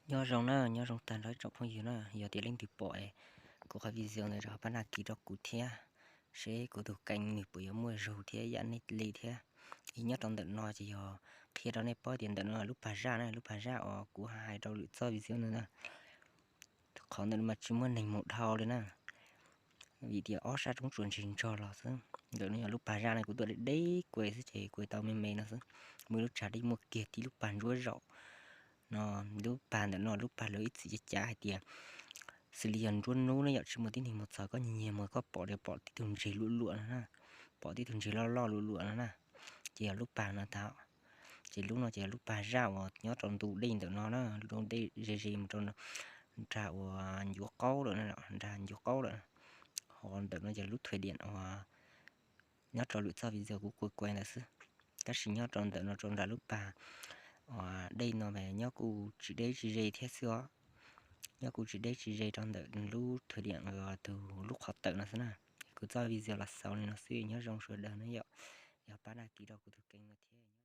Nyob zoo na, nyob zoo tag nrho ib tsoom phooj ywg na, yog tias leej twg pom kuv qhov video ntawd rau ho pab dag kis rau kuv thiab, seb kuv tus kênh nws puas yuav muaj zug thiab yam nej li thiab. Nyob rau ntawm no ces yog qhia rau nej paub tias ntawm no lub pas zaj na, lub pas zaj uas kuv hais rau lwm txoj video ntawd na. Qhov ntawm no mas tsis muaj neeg mus dhau li na, vim tias ob sab roob tsuas ntsig ntsog los xwb. Ntawm no yog lub pas zaj no, kuv tuaj deb deb kuv xwb ces kuv tau me me no xwb. Muaj ib lub tshav dej muaj kiag tib lub pas ntsuab zaum no. Lub pas ntawm no lub pas lawv ib txwm cav cav hais tias xws li yog nruab hnub ne yom, tsis muaj tib neeg mus txog, koj nyiag mus koj pom li pom tib tug ntseg luam luam no na, pom tib tug ntseg loj loj luam luam no na, ces yog lub pas no tau. Ces lub no ces yog lub pas zaj uas nyob rau ntu dej ntawm no na, lub dej ze ze mus rau nram uas ncuav qaub lawm, nram ncuav qaub lawm. Ho ntawm no ces lub thuam diam uas nyob rau lwm txoj video kuv kuj kuaj ntawd xwb. Tab sis nyob rau ntawm no rau nram lub pas uas dej no mas nyob kuj tsis deb tsis ze thiab xwb os. Nyob kuj tsis deb tsis ze rau ntawm lub thuam diam tus lub qhov tawm no xwb na. Kuv txoj video los xaus li no xwb, nyob zoo sawv daws na yom. Yog pab dag kis rau kuv tus kênh no thiab.